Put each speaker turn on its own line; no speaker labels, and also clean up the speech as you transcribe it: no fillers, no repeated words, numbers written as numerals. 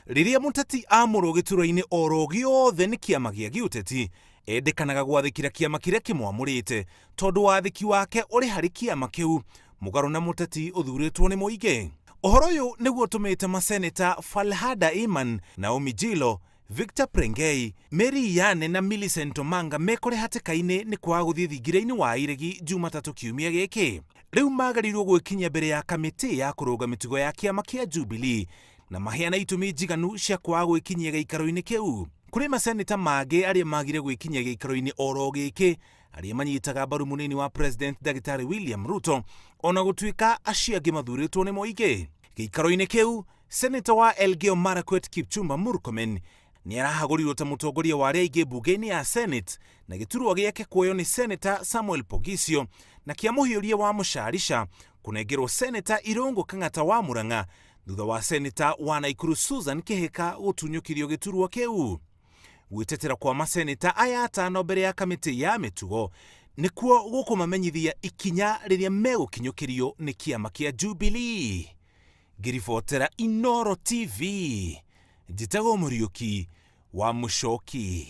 Rĩrĩa mũteti amũrwo gĩturwa-inĩ oro gĩothe nĩ kĩama gĩa gĩũteti, endekanaga gwathĩkĩra kĩama kĩrĩa kĩmwamũrĩte tondũ wathĩki wake ũrĩ harĩ kĩama kĩu, mũgarũ na mũteti ũthurĩtwo nĩ mũingĩ. Ũhoro ũyũ nĩguo ũtũmĩte maseneta Falhada Iman, Naomi Jilo, Victor Prengei, Mary Iyane na Millicent Omanga mekore hatĩka-inĩ nĩ kwaga gũthiĩ thingira-inĩ wa iregi Jumatatũ kiumia gĩkĩ. Rĩu magĩrĩirwo gwĩkinyia mbere ya kamĩtĩ ya kũrũnga mĩtugo ya kĩama kĩa Jubilee na maheane itũmi njiganu cia kwaga gwĩkinyia gĩikaro-inĩ kĩu. Kũrĩ maseneta mangĩ arĩa magire gwĩkinyia gĩikaro-inĩ oro gĩkĩ arĩa manyitaga mbaru mũnini wa President Ndagĩtarĩ William Ruto ona gũtuĩka acio angĩ mathurĩtwo nĩ mũingĩ. Gĩikaro-inĩ kĩu, Seneta wa Elgeyo Marakwet Kipchumba Murkomen nĩ arahagũrirwo ta mũtongoria wa arĩa aingĩ mbunge-inĩ ya Senate na gĩturwa gĩake kuoywo nĩ Seneta Samuel Poghisio na kĩa mũhiũria wa Mũcaarica kũnengerwo Seneta Irũngũ Kang'ata wa Murang'a thutha wa Seneta wa Naikuru Susan Kĩhĩka gũtunyũkithio gĩturwa kĩu. Gwĩtetera kwa maseneta aya atano mbere ya kamĩtĩ ya mĩtugo nĩkuo gũkũmamenyithia ikinya rĩrĩa megũkinyũkĩrio nĩ kĩama kĩa Jubilee. Ngĩribotera Inooro TV, njĩtagwo Mũriũki wa Mũcoki.